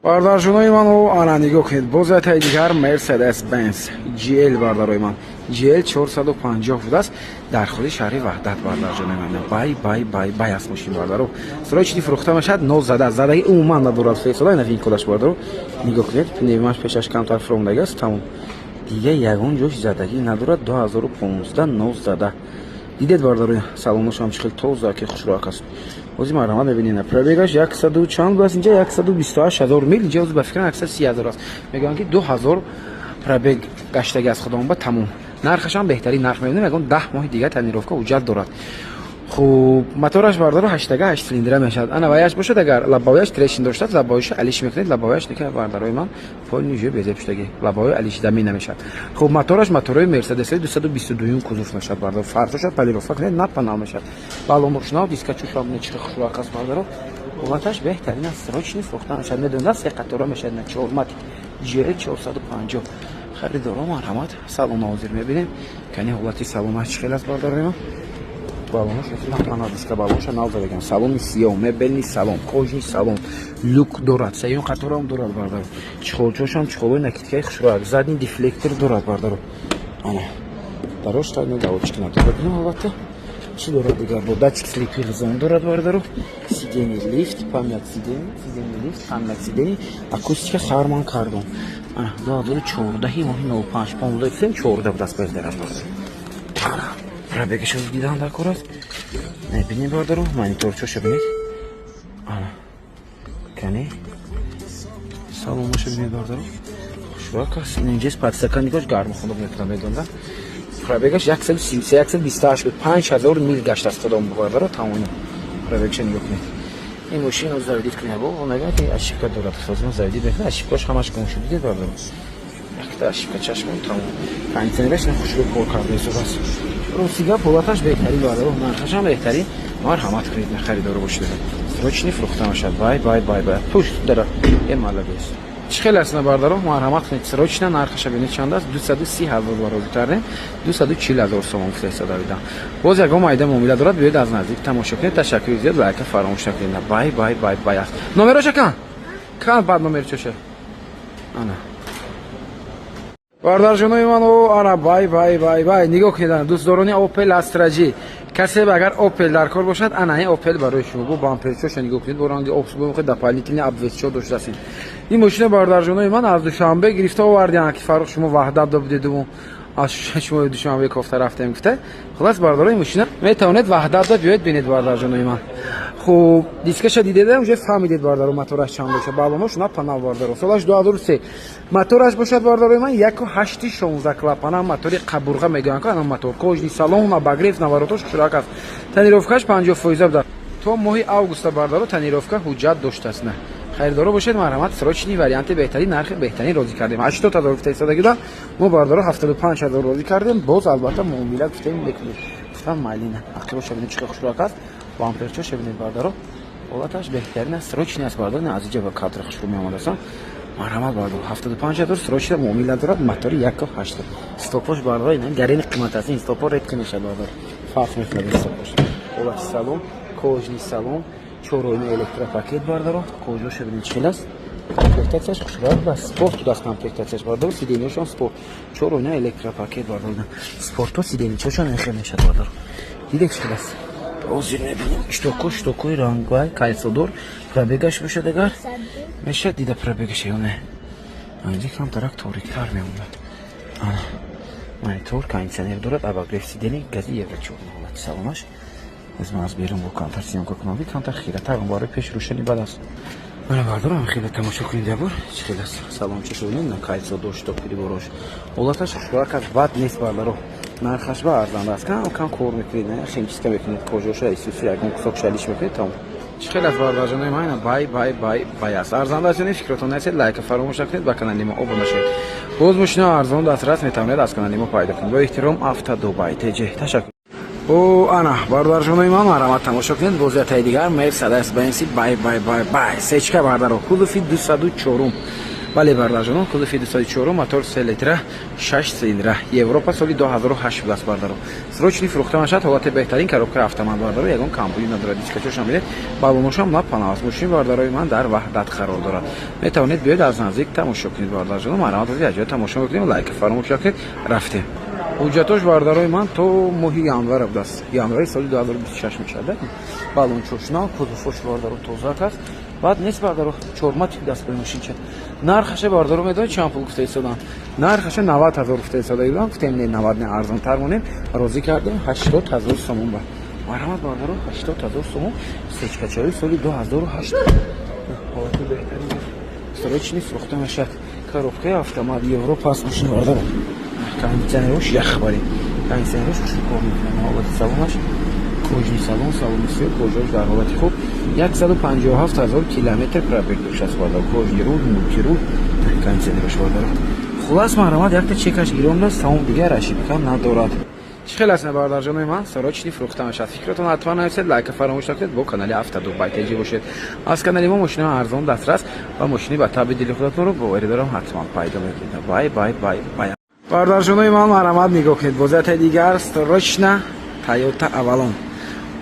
Бародарҷонои ман, ана, нигоҳ кунед, боз ятаи дигар Mercedes Benz GL, бародарои ман, GL 450 будааст, дар худи шаҳри Ваҳдат, бародарҷонои ман. Бай, бай, бай, бай аст мошин, бародаро. Срочный фурӯхта мешавад, ноз зада, задаги умуман надорад. Фесола ина винколаш, бародаро, нигоҳ кунед, пневмаш пешаш камтар фуромдаги аст, тамом, дига ягон ҷош задагӣ надорад. 2015, ноз зада, дидед, бародаро, салоношам чӣ хел тоза, ки хушроак аст. Ҳозир марҳамат, мебинед, пробегаш яксаду чанд будааст инҷа? 128 000 мил. Инҷа ҳозир ба фикрам 130 000 аст. Мегӯянд, ки 2000 пробег гаштаги аз худомба. Тамом, нархашам беҳтарин нарх мебинем. Ягон 10 моҳи дигар тонировка ҳуҷҷат дорад. Хуб, мотораш, бародаро, ҳаштага ҳашт цилиндра мешавад. Ана ваяш бошад, агар лобовояш трещин доштад, лобовояша алиш мекунед. Лобовояш ника, бародарои ман, полный жӯ безеб шудаги, лобовоя алишида намешавад. Хуб, мотораш моторҳои Мерседесли 222-юм кузов мешавад, бародаро. Фаршоша полировка кунед, на панал мешавад. Баллоношнав, дискачушам чӣ хушроак аст, бародаро. Ҳолаташ беҳтарин аст, срочный фурӯхта мешавад. Медонед, се қатора мешавад, на чорматик GL 450. Харидоро, марҳамат. Салона ҳозир мебинем, кани ҳолати салонаш чӣ хел аст, бародарои ман. Баллонаш ана диска баллонша нав задаган. Салони сиёҳ, мебельный салон, кожаный салон, люк дорад, сеюм қаторам дорад, бардаро. Чехолчошам чехолои накидкаи хушроак, задний дефлектор дорад, бардаро. Ана дарош тайно доводчик надорад, албатта. Чӣ дорад дигар? Бо датчик слепых зон дорад, бардаро. Сиденье лифт, память сиденье, сиденье лифт, память сиденье, акустика Харман Кардон. Ана 2014-и моҳи 05, 15, 14 будааст бердараш, бардаро. Пробегашо дидан дар кор аст, мебинем, бародаро. Мониторчоша бинед, ана кани салоноша бинед, бародаро, хушрак аст. Инҷес подстаканникош гармхунук мекунад, медонда. Пробегаш 133, 128 буд, 5000 мил гашт аст худом, бародаро. Тамоми пробегаша нигоҳ кунед. Ин мошин заводить кунед, бо мегӯяд, ки ошибка дорад. Хозир заводить мекунад, ошибкаш ҳамаш гум шуд, дидед, бародаро, якта ошибка чашмон, тамом. Кондиционераш хушрӯ кор карда истодааст. Рости гап, ҳолаташ беҳтарин, бародаро, нархашам беҳтарин. Марҳамат кунед, харидоро бошед, срочный фурӯхта мешавад. Бай, бай, бай, бай, пушт дара е молодец, чӣ хеле аст, бародаро. Марҳамат кунед, срочно. Нархаша бинед, чанд аст? 230 000 барози кардем, 240 000 сомон гуфта истодавида. Боз ягон майда муомила дорад, биёед, аз наздик тамошо кунед. Ташаккури зиёд, лайка фаромӯш накунед. Бай, бай, бай, бай аст. Номероша кан кан, баъд номерчоша. Ана, бародарҷонои ман, ана, бай, бай, бай, бай, нигоҳ кунед, дӯстдорони Опел Астра Ҷи, касе агар Опел дар кор бошад, ана ин Опел барои шумо. Бо бамперчоша нигоҳ кунед, бо ранги обсубо, дополнительный обвесчо доштастин ин мошина. Бародарҷонои ман, аз Душанбе гирифта овардиан, ки Фаррух, шумо Ваҳдат добудеду, аз шумо Душанбе кофта рафтем, гуфта. Хулас, бародаро, ин мошина метавонед Ваҳдатда биёед, бинед, бародарҷонои ман. Хуб, дискаша дидеда, уже фаҳмидед, бародаро, мотораш чанд бошад. Баллонош на панал, бародаро. Солаш 2003, мотораш бошад, бародарои ман, яку ҳашти 16 клапана, мотори қабурға мегӯянд ко, ана мотор. Кожаный салон, обогрев, наворотош хушрак аст. Тонировкаш 50% буда, то моҳи августа, бародаро, тонировка ҳуҷҷат доштааст. На, харидоро бошед, марҳамат, срочный варианти беҳтарин, нархи беҳтарин розӣ кардем. 80 000 гуфта истодагида, мо, бародаро, 75 000 розӣ кардем. Боз, албатта, муомила гуфтем мекунем, гуфтам майлина. Ақибоша бинед, чӣ хушрак аст. Бамперчоша бинед, бародаро, ҳолаташ беҳтарин аст, срочный аст, бародаро. Аз иҷа ба кадр хушрӯ меомадастам. Марҳамат, бародаро, 75 000, срочно муомила дорад. Мотори яку ҳашт. Стопош, бародаро, ина гарени қимат аст, ин стопо редко мешавад, бародаро, фарқ мекунад ин стопош. Ҳолати салон, кожаный салон, чоройна электропакет, бародаро. Кожаша бинед, чӣ хел аст, комплектатсияш хушрак ба спорт будааст комплектатсияш, бародаро. Сиденьяшон спорт, чоройна электропакет, бародаро. Спорто сиденьячошон хел мешавад, бародаро, дидед, чӣ хел аст. Ҳозир мебинем, штоко, штокои рангвай, кольцодор. Пробегаш бошад, агар мешавад дида пробегаша ё не, инҷа камтарак ториктар мемонад. Ана монитор, кондиционер дорад, обогрев сиденье, гази евро чор. Ҳолати салонаш аз ман аз берун бо камтар съёмка кунам, камтар хиратар, барои пеш рӯшани бад аст. Мана, бардорам, хеле тамошо кунед, ябор чӣ хел аст салончашо бинед. На, кольцо дошт, шток приборош, ҳолаташ хушрак аст, бад нест, бардаро. Нархаш ба арзанда аст. Кам кам кор мекунед, химчистка мекунед, кожоша исуси, ягон кусок шалиш мекунед, тамом. Чӣ хел аст, бардарҷонои ман? Бай, бай, бай, бай аст, арзанда аст ё не, фикротон нарасед. Лайка фаромӯш накунед, ба канали мо обуна шавед. Боз мошинаи арзон дастрас метавонед аз канали мо пайдо кунед. Бо эҳтиром, Автодубай ТЖ. Ташаккур. О, ана, бародарҷонои ман, марҳамат, тамошо кунед, бозиятаи дигар Мерседес Бенси, бай, бай, бай, бай, сечка, бардаро, кузови 204-ум. Бале, бардарҷонон, кузови 204, мотор 3 литра, 6 цилиндра, Европа, соли 2008 будааст, бардаро. Срочный фурӯхта мешавад. Ҳолати беҳтарин, коробка автомат, бардаро, ягон камбудӣ надорад. Дискачошам бинед, балоношам напанав аст. Мошин, бардарои ман, дар Ваҳдат қарор дорад. Метавонед биёед, аз наздик тамошо кунед, бардарҷонон. Марҳамат, якҷоя тамошо мекунем. Лайка фаромӯш накунед. Рафтем. Ҳуҷҷатош, бардарои ман, то моҳи январ будааст, январи соли 2026 мешавад. Балончош нав, кузовош, бардаро, тозак аст, баъд нест, бардаро. Чорматик даст ба мошинча. Нархаша, бардаро, медонед, чанд пул гуфта истодам? Нархаша 90 000 гуфта истода будам. Гуфтем, не, 90 не, арзонтар монем. Розӣ кардем 80 000 сомон ба. Марҳамат, бардаро, 80 000 сомон, сечкачаи соли 2008, ҳолати беҳтарин, срочный фурӯхта мешавад. Коробкаи автомат, Европа аст мошин, бардаро. Кондиционерош яхбари, кондиционерош хушрӯ кор мекунад. Ҳолати салонаш, кожаный салон, салони сиёҳ, кожааш дар ҳолати хуб. 157 000 километр пробег доштааст, бардаро. Кожаный руль, мультируль, кондиционерош, бардаро. Хулас, марҳамат, якта чекаш гиромдаст, тамом, дигар ошибка надорад. Чӣ хел аст, бародарҷонои ман? Срочный фурӯхта мешавад. Фикротон ҳатман нависед, лайка фаромӯш накунед, бо канали Автодубай теҷи бошед. Аз канали мо мошинаи арзон дастрас ва мошини ба таби дили худатонро, боварӣ дорам, ҳатман пайдо мекунед. Бай, бай, бай, бай. Бародарҷонои ман, марҳамат, нигоҳ кунед, бозияти дигар, срочно Тойота Авалон,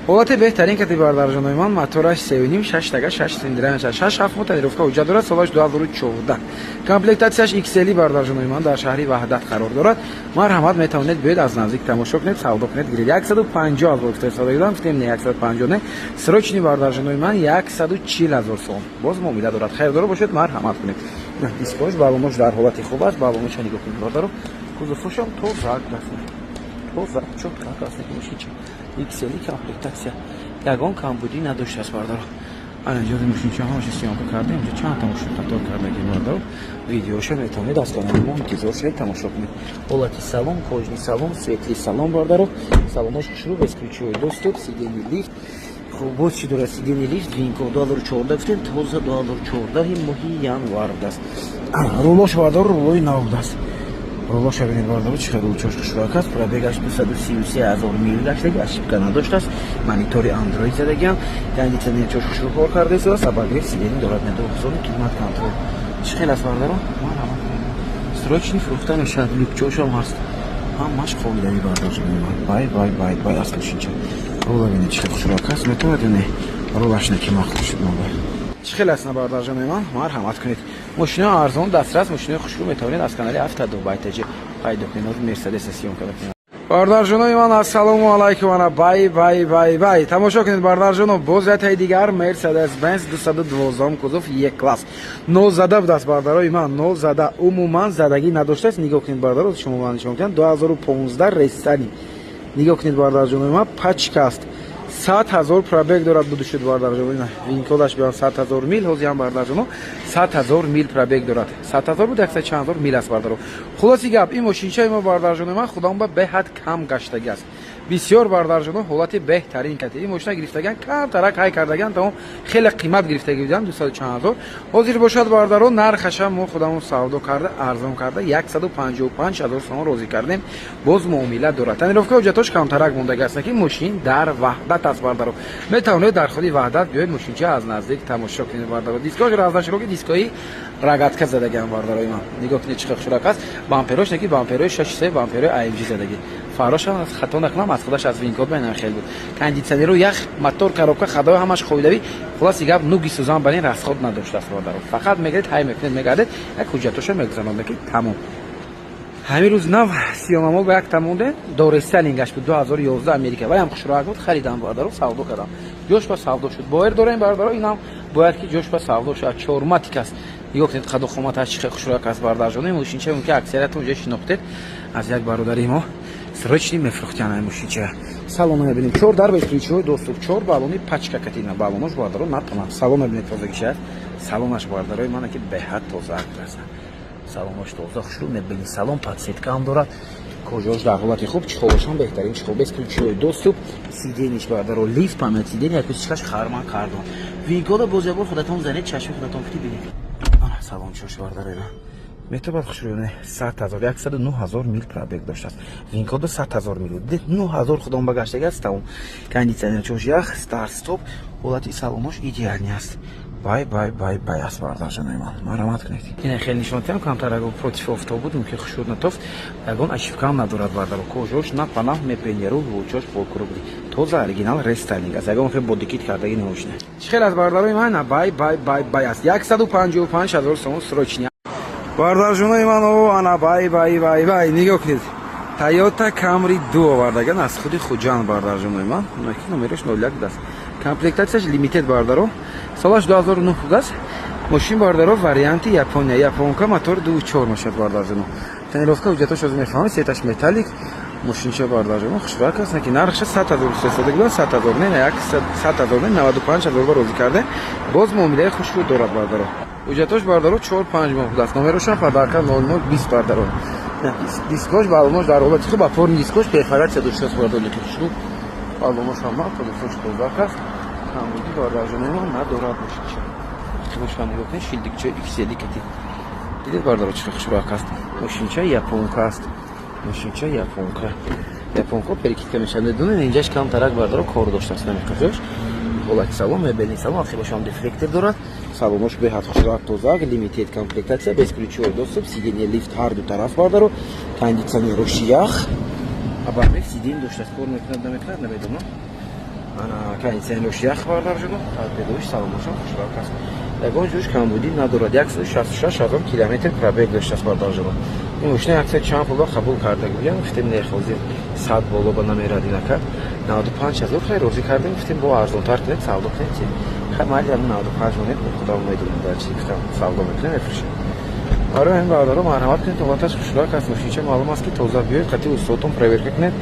ҳолати беҳтарин кати, бародарҷонои ман. Мотораш сеюним, шаш тага, шаш цилиндра мешавад, 6-7 моҳ тонировка, ҳуҷҷат дорад, солаш 2014, комплектатсияш XL, бародарҷонои ман, дар шаҳри Ваҳдат қарор дорад. Марҳамат, метавонед биёед, аз наздик тамошо кунед, савдо кунед, гиред. 150 000 гуфта истода будам, гуфтем, не, 150 не, срочный, бародарҷонои ман, 140 000 сом, боз муомила дорад. Хайрдоро бошед, марҳамат кунед. Дискош, балонош дар ҳолати хуб аст. Балоношо нигоҳ кунед, бародаро. Кузовошам тоза аст, тоза, чётко аст мошинча. XL комплектатсия, ягон камбудӣ надоштааст, бародаро. Ана ҷози мошинча ҳамаша съёмка кардем. Инҷо чандта мошин қатор кардагим, бародаро. Видеоша метавонед аз канали мо интизор шавед, тамошо кунед. Ҳолати салон, кожаный салон, светлый салон, бародаро. Салонош хушрӯ, бесключевой доступ, сиденье лифт. Хуб, боз чӣ дорад? Сиденье лифт, вин-код, 2014 гуфтем, тоза, 2014 моҳи январ будааст. Рулош, бародаро, рулои нав будааст. Рулоша бинед, бародаро, чӣ хел рулчош хушрӯак аст. Пробегаш 233 000 мил гаштаги, ошибка надоштааст. Монитори андроид задагиам, кондитсионер чош хушрӯ кор карда истодааст, обогрев сиденье дорад, недохзони климат-контроль. Чӣ хел аст, бародаро? Срочный фурӯхта мешавад. Люкчошам ҳаст, ҳамаш қобилави, бародарҷони ман. Бай, бай, бай, бай аст мошинча. Рула бинед, чӣ хел хушрӯак аст. Метавонад ё не? Рулаш не, ки махлуқ шуд. Чӣ хел аст, бародарҷони ман? Марҳамат кунед, мошинои арзон дастрас, мошинои хушрӯ метавонед аз канали Автодубай теҷи пайдо кунед. Ҳозир Мерседеса съёмка мекунем. Бародарҷонои ман, ассалому алайкум. Ана, бай, бай, бай, бай, тамошо кунед, бародарҷоно, боз ятаи дигар Мерседес Бенз 212 кузов, Е класс, нозада будааст, бародарои ман, нозада, умуман задагӣ надоштааст. Нигоҳ кунед, бародаро, шумо ман нишон кунед, 2015 рестайлинг. Нигоҳ кунед, бародарҷонои ман, пачка аст, 100 000 пробег дорад. Буду шуд, бародарҷоно, вин-кодаш биён, 100 000 мил. Ҳозир бародарҷоно, 100 000 мил пробег дорад. 100 000 буд, яксад чанд ҳазор мил аст, бародаро. Хулоси гап, ин мошинчаи мо, бародарҷоно, ман худам ба беҳад кам гаштагӣ аст бисёр, бародарҷоно. Ҳолати беҳтарин кати. Ин мошина гирифтаган, камтарак ҳай кардаган, тамом. Хеле қимат гирифтагӣ будам, дусаду чанд ҳазор. Ҳозир бошад, бародаро, нархаша мо худамон савдо карда, арзон карда, 155 000 сомон розӣ кардем, боз муомила дорад. Тонировка, ҳуҷҷатош камтарак мондаги аст, ки мошин дар Ваҳдат аст, бародаро. Метавонед дар худи Ваҳдат биёед, мошинча аз наздик тамошо кунед, бародаро. Дискош разнашироки, дискои рогатка задагиам, бародарои ман. Нигоҳ кунед, чӣ хушрак аст. Бамперош неки бамперои шаши се, бамперои AMG задагӣ. Фарошам, хато накунам, аз худаш аз вин-код байнам хел буд. Кондитсионеру ях, мотор, коробка, ходовой ҳамаш қоидавӣ. Хулоси гап, нуги сӯзан бар ин расход надоштааст, бародаро. Фақат мегиред, ҳай мекунед, мегардед, як ҳуҷҷатоша мегузаронед, ки тамом. Ҳамин рӯз нав сиёмамо ба як тамонде дорестайлингаш буд, 2011, Америка, ваям хушроак буд. Харидам, бародаро, савдо кардам, ҷош ба савдо шуд. Боер дорем, бародаро, инам бояд ки ҷош ба савдо шавад. Чорматик аст. Нигоҳ кунед, қаду қоматаш чӣ хел хушроак аст, бародарҷоно. Мошинча мумкин аксариятон ҷо шинохтед, аз як бародари мо срочный мефурӯхтян ай мошинча. Салона мебинем, чор дар, бесключевой доступ, чор балони пачка катина. Балонош, бародаро, натонам. Салон мебинед, тозагиша аст. Салонаш, бародарои мана, ки беҳад тоза аст. Салонош тоза, хушрӯ мебинед. Салон подсветка ҳам дорад, кожаош дар ҳолати хуб, чехолошам беҳтарин чехол, бесключевой доступ, сиденьеш, бародаро, лифт, память сиденье, акустикаш Харман Кардон. Вин-кода боз як бор худатон занед, чашми худатон фити бинед. Ана салончош, бародарои ман, метобад хушрӯ. 100 000, 109 000 мил пробег доштааст. Вин-кода 100 000 мил буд, 9000 худом ба гаштаги аст, тамом. Кондитсионер чош ях, старт стоп, ҳолати салонош идеальный аст. Бай, бай, бай, бай аст, бардарҷонои ман, марҳамат кунед. Ина хеле нишонтиам, камтар ягон против офтоб буд, мумкин хушуд натофт. Ягон ошибкаам надорад, бардаро. Кожош на панаҳ мепенеру лучош полкруглый, тоза, оригинал, рестайлинг аст. Ягон хел бодикит кардаги намошина. Чӣ хел аст, бардарои ман? Бай, бай, бай, бай аст. 155 000 сомон срочный, бардарҷонои ман. О, ана, бай, бай, бай, бай, нигоҳ кунед. Тойота Камри ду овардаган аз худи Хуҷанд, бардарҷонои ман. Номераш 01 будааст, комплектатсияш лимитед, бардаро. Солаш 2009 будааст мошин, бардаро. Варианти Япония, японка, мотор 2,4 мешавад, бардарҷоно. Тонировка, ҳуҷҷатош ҳозир мефаҳмед. Цветаш металлик. Мошинча, бардарҷоно, хушрак аст, ки нархша 100 000 сесода гудан, 100 000 не, як 100 000 не, 95 000 ба розӣ карде. Боз муомилаи хушрӯ дорад, бардаро. Ҳуҷҷатош, бардаро, 4-5 моҳ будааст. Номерошам подарка 0020, бардаро. Дискош, баллонош дар ҳолати хуб, опорный дискош перфорация доштааст, бардаро, хушрӯ. Баллонош ҳама колесош тозак аст. Камбуди, бардарҷонои ман, надорад мошинча. Хубошам нигоҳ кунед, шилдикча XL кати дидед, бардаро, чӣ хушрӯак аст. Мошинча японка аст, мошинча японка. Японка перекидка мешавад, медонед. Инҷаш камтарак, бардаро, кор доштааст, намиқафёш. Ҳолати салон, мебельный салон, ахибошам дефлектор дорад. Салонош беҳад хушрӯак, тозак, лимитед комплектация, бесключевой доступ, сиденье лифт ҳар ду тараф, бардаро, кондитсионерош ях, обогрев сиденье доштааст. Кор мекунад, намекунад, намедонам. Ана, кондитсионерош ях, бардарҷоно. Бедоиш салоношам хушрӯак аст, ягон ҷош камбудӣ надорад. 166 000 километр пробег доштааст, бардарҷоно. Ин мошина яксад чанд пулба қабул карда гӯям, гуфтем, не, ҳозир 100 боло ба намерад инака. 95 000 хай розӣ кардем, гуфтем, бо арзонтар кунед, савдо кунед. Хай, майли, 95 монед, худо медонем дар чи гуфтам, савдо мекунем, мефурӯшем. Барои ҳамин, бародаро, марҳамат кунед. Ҳолаташ хушрӯак аст, мошинча маълум аст, ки тоза. Биёед, қати устодтон проверка кунед,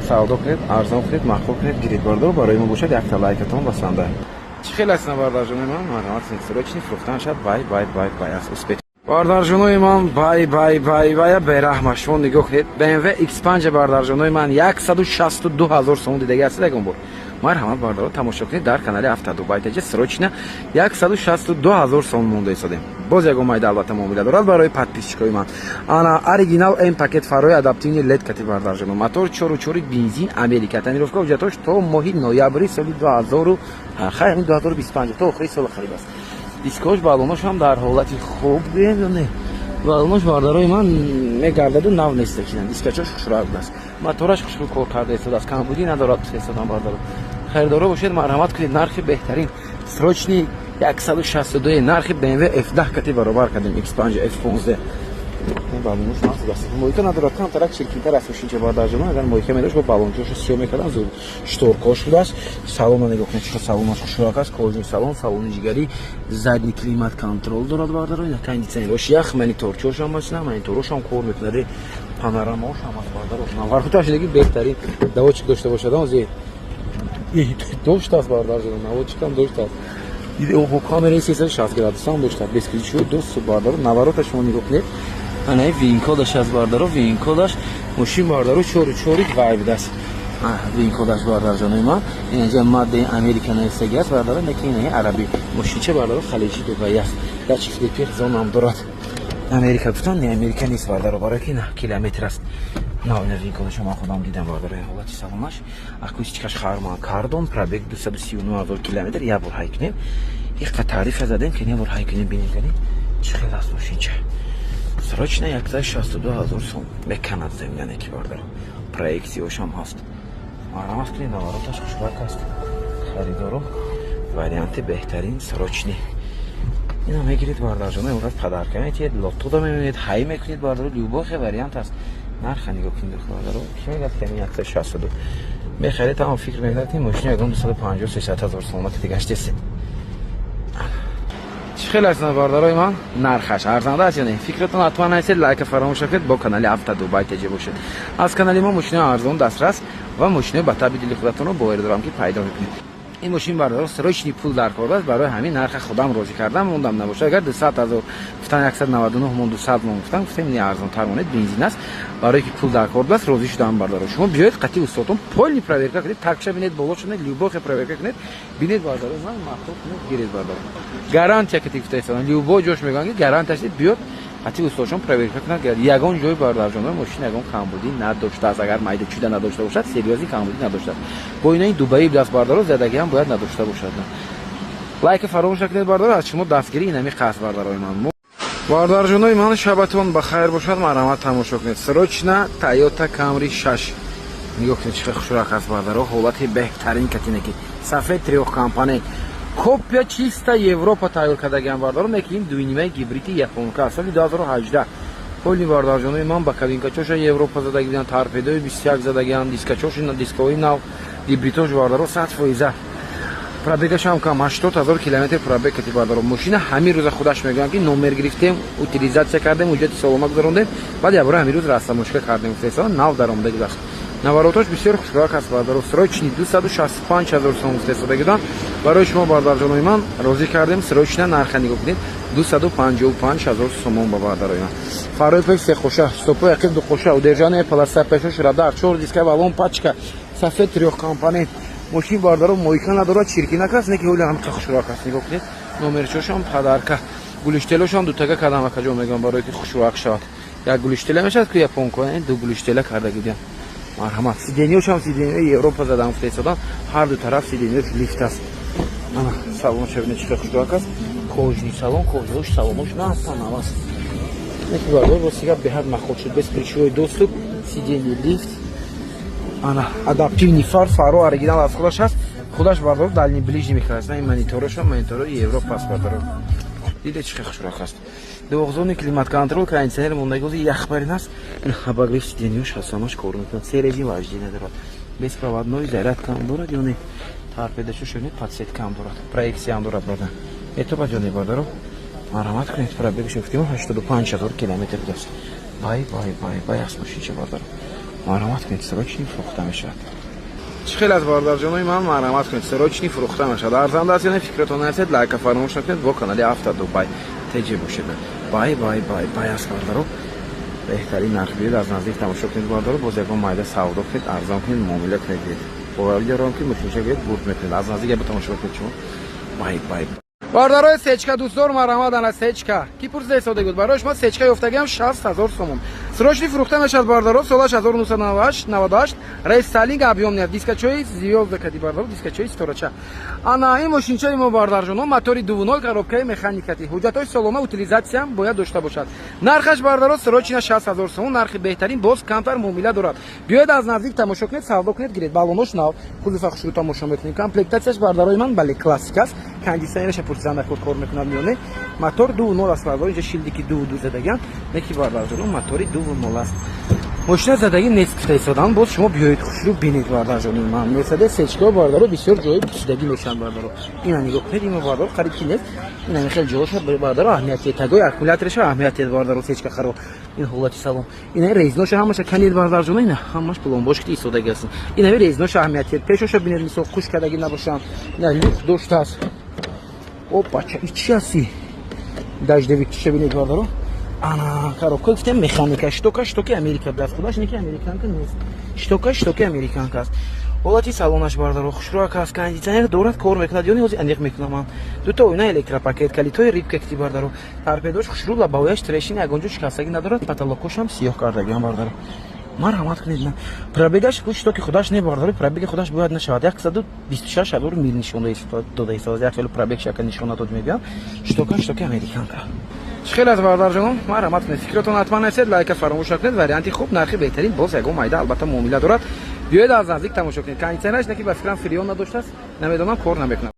савдо кунед, арзон кунед, маъқул кунед, гиред, бародаро. Барои мо бошад, якта лайкатон басанда. Чӣ хел аст, бардарҷонои ман? Марҳамат кунед, срочный фурӯхтан шад. Бай, бай, бай, бай аст, успеть, бардарҷонои ман. Бай, бай, бай, бай, бераҳма, шумо нигоҳ кунед. BMW X5, бардарҷонои ман, 162 000 сомон дидаги ҳастед ягон бор? Марҳамат, бардаро, тамошо кунед дар канали Автодубайтаҷа. Срочно 162 000 сомон монда истодем. Боз ягон майда албатта муомила дорад барои подписчикои ман. Ана, оригинал, М пакет, фарои адаптивный LED кати, бардарҷоно, мотор 4,4, бензин, Америка. Тонировка, ҳуҷҷатош то моҳи ноябри соли 2000, хай, 2025, то охири соли қариб аст. Дискош, баллонош ҳам дар ҳолати хуб гӯем ё не? Баллонош, бардарои ман, мегардаду нав нест, кинам дискачош хушрӯак будааст, мотораш хушрӯ кор карда истодааст, камбудӣ надорад истодам, бардаро. Харидоро бошед, марҳамат кунед, нархи беҳтарин, срочный 162. Нархи BMW F10 кати баробар кардем X5 F15. Баллонош мойка надорад, камтарак чиркинтар аст мошинча, бардарҷоно. Агар мойка медошт, бо баллончошо сиёҳ мекардам. Зуд шторкош будааст. Салона нигоҳ кунед, чӣ салонаш хушрӯак аст. Кожаный салон, салони ҷигарӣ, задний климат контроль дорад, бардаро, кондитсионерош ях, мониторчошам машина, мониторошам кор мекунад, панорамаошам аст, бардаро. Навархуташидаги беҳтарин доводчик дошта бошад, ози доштааст, бардарҷоно, наводчикам доштааст. Камераи 360 градусам доштааст, бесключевой доступ, бардаро. Наворота шумо нигоҳ кунед, анаи VIN-кодаш аст, бардаро, VIN-кодаш. Мошин, бардаро, чору чори вай будааст. VIN-кодаш, бардарҷонои ман, инҷа маддаи Америка нависаги аст, бардаро, неки инаи арабӣ. Мошинча, бардаро, халиҷи Дубай аст. Датчик слепых зонам дорад. Америка гуфтан, не, Америка нест, бардаро, барои ки на километр аст. На, ина VIN-кодашо ман худам дидам, бардаро. Ҳолати салонаш, акустикаш Харман Кардон, пробег 239 000 километр. Як бор ҳай кунем, иқа таърифа задем, ки як бор ҳай кунем, бинем, кани чӣ хел аст мошинча. Срочно 162 000 сом меканад земляне ки, бардаро, проекцияшам ҳаст. Марҳамат кунед, навороташ хушбак аст, харидоро. Варианти беҳтарин, срочный. Ина мегиред, бардарҷоно, имрӯз подарка метиҳед, лотода мемонед, ҳай мекунед, бардаро. Любой вариант аст. Нарха нигоҳ кунед, бардаро. Ки мегӯяд, ки 162 мехаред, ҳама фикр мекунад, ки мошини ягон 250, 300 ҳазор сомона ки дигаштесед. Чӣ хел аст, бардарои ман? Нархаш арзанда аст ё не? Фикратон ҳатман нависед, лайка фаромӯш накунед, бо канали Автодубай теҷе бошед. Аз канали мо мошинои арзон, дастрас ва мошинои ба таби дили худатонро боварӣ дорам, ки пайдо мекунед. Ин мошин, бардаро, срочный, пул дар кор аст. Барои ҳамин нарха худам розӣ кардам, мондам. Набошад, агар 200 000 гуфтан, 199 мон, 200 мон гуфтан, гуфтем, не, арзонтар монед, бензин аст. Барое ки пул дар кор аст, розӣ шудам, бардаро. Шумо биёед, қатъи устодон полный проверка кунед, такша бинед, боло шунед, любой проверка кунед, бинед, бардаро, ман маъқул кунед, гиред, бардаро. Гарантия ки гуфта истодам, любой ҷош мегӯянд, ки гарантия биёд, қатъи устодшон проверка кунад. Ягон ҷои, бардарҷоно, мошин ягон камбудӣ надоштааст. Агар майда чида надошта бошад, серьёзный камбудӣ надоштааст. Бо инаи Дубаи будааст, бардаро, задагиам бояд надошта бошад. Лайка фаромӯш накунед, бардар, аз шумо дастгирӣ инами қасд, бардарои ман. Бардарҷонои ман, шабатон ба хайр бошад. Марҳамат, тамошо кунед. Срочно Тойота Камри 6. Нигоҳ кунед, чӣ хел хушрак аст, бардаро. Ҳолати беҳтарин катинаки. Сафед, трёхкомпонент. Копия чиста Европа тайёр кардагиам, бардаро, неки ин дуйнимаи гибриди японка аст. Соли 2018. Поли, бардарҷонои ман, ба кабинкачоша Европа задаги буданд, торпедои 21 задагиам, дискачоши дискови нав, гибридош, бардаро, 100%. Пробегашам кам, 80 ҳазор километр пробег кати, бардаро. Мошина ҳамин рӯза худаш мегӯянд, ки номер гирифтем, утилизация кардем, ҳуҷҷати солома гузарондем, баъд ябора ҳамин рӯз растаможка кардем. Гуфтеса, нав даромада гузашт. Наворотош бисёр хушрак аст, бардаро. Срочный 265 ҳазор сом гуфтесода гудан. Барои шумо, бардарҷонои ман, розӣ кардем. Срочно нарха нигоҳ кунед, 255 ҳазор сомон ба бардарои ман. Фарои пеш сеқоша, стопои ақиб дуқоша, удержание полоса, пешош радар, чор диска, баллон, пачка, сафед, трёхкомпонент. Мошин, бардаро, мойка надорад, чиркинак аст, неки ҳоли ҳам хушрак аст. Нигоҳ кунед, номерчошам подарка, гулиштелошам дутага кардам, акаҷон, мегӯям, барое ки хушрак шавад. Як гулиштела мешавад ку японко, ду гулиштела карда гидям. Марҳамат, сиденьёшам сиденьёи Европа задам, гуфтаисодан, ҳар ду тараф сиденьёш лифт аст. Ана салон шабина, чӣ хел хушрак аст. Кожаный салон, кожаош, салонош наасан аст. Неки, бардар, ростига беҳад махол шуд. Бесключевой доступ, сиденье лифт, ана адаптивный фар, фаро оригинал аз худаш аст. Худаш, бардор, дальний, ближний мехарад. Ин мониторошам мониторои Европа аст, бардоро. Диде, чӣ хел хушрак аст. Двухзонный климат-контроль, кондиционер мондагози яхбарин аст. Ин обогрев сиденьёш ҳастамаш кор мекунад. Се режим вождения дорад. Беспроводной зарядка ҳам дорад ё не? Торпедашо шунид, подсветка ҳам дорад. Проекция ҳам дорад, бародар. Этоба ҷони бародаро. Марҳамат кунед, пробегаш гуфтем 85 ҳазор километр будааст. Бай, бай, бай, бай аст мошинча, бародаро. Марҳамат кунед, срочный фурӯхта мешавад. Чӣ хел аз, бародарҷонои ман, марҳамат кунед, срочный фурӯхта мешавад. Арзанда аст ё не, фикратон нарасед, лайка фаромӯш накунед, бо канали Авто Дубай теҷе бошед. Бай, бай, бай, бай аст, бародаро. Беҳтарин нарх. Биёед, аз наздик тамошо кунед, бародаро. Боз ягон майда савдо кунед, арзон кунед, муомила кунед, биёед. Боварӣ дорам, ки мошинча биёед, бурд мекунед. Аз наздик яба тамошо кунед шумо. Бай, бай. Бародарои сечка дӯстдор, марҳамат, ана сечка. Ки пурсида истода буд? Барои шумо сечка ёфтагиам, 60 ҳазор сомон. Срочный фурӯхта мешавад, бародаро. Солаш 1998, рестайлинг, объёмный, дискачои звёзда кади, бародаро, дискачои ситорача. Ана ин мошинчаи мо, бародарҷоно, мотори 2.0, коробкаи механикати. Ҳуҷҷатҳои солона, утилизатсиям бояд дошта бошад. Нархаш, бародаро, срочно 60 ҳазор сомон, нархи беҳтарин, боз камтар муомила дорад. Биёед, аз наздик тамошо кунед, савдо кунед, гиред. Балонош нав, кузова хушрӯ тамошо мекунем. Комплектатсияш, бародарои ман, бале, классик аст. Кондиционераша пурсидан накор, кор мекунад миёне. Мотор 2.0 аст, бародаро, инҷа шилдики 2.2 задагиам. Неки, бародарҷоно, мотори 2.0 аст. Мошина задагӣ нест, гуфта истодан, боз шумо биёед, хушрӯ бинед, бародарҷони ман. Мерседес сечкао, бародаро, бисёр ҷои пӯшидагӣ мешаванд, бародаро. Ина нигоҳ кунед, ина, бародаро, қариб ки нест. Ина хеле ҷоша, бародаро, аҳамияти тагои аккумуляторша аҳамияти, бародаро, сечка харо. Ин ҳолати салон. Ина резиноша ҳамаша канед, бародарҷоно, ина ҳамаш пломбош ки истодагӣ аст. Ина резиноша аҳамияти. Пешоша бинед, мисол хуш кардагӣ набошанд. Ина люк доштааст. Опача, и чи ҳасти? Дождевик чиша бинед, бародаро. Ана коробка, гуфтем, механика, штока штоки Америка будаст, худаш неки американка нест. Штока штоки американка аст. Ҳолати салонаш, бародаро, хушрӯак аст, кондиционер дорад, кор мекунад ё не, ҳозир аниқ мекунам ман. Дута оина, электропакет, калитои рыбка кити, бародаро. Торпедош хушрӯ, лобовояш трещина, ягонҷо шикастагӣ надорад, потолокошам сиёҳ кардагиам, бародаро. Марҳамат кунед, на. Пробегаш штоки худаш не, бародаро, пробеги худаш бояд нашавад. 126 ҳазор мил нишон дода истодааст. Як хеле пробег шака нишон надод, мегӯям. Штока штоки американка. Чӣ хел аз, бародарҷонон, марҳамат кунед, фикротон ҳатман нависед, лайка фаромӯш накунед. Варианти хуб, нархи беҳтарин, боз ягон майда албатта муомила дорад. Биёед, аз наздик тамошо кунед. Кондиционераш неки ба фикрам фреон надоштааст, намедонам, кор намекунад.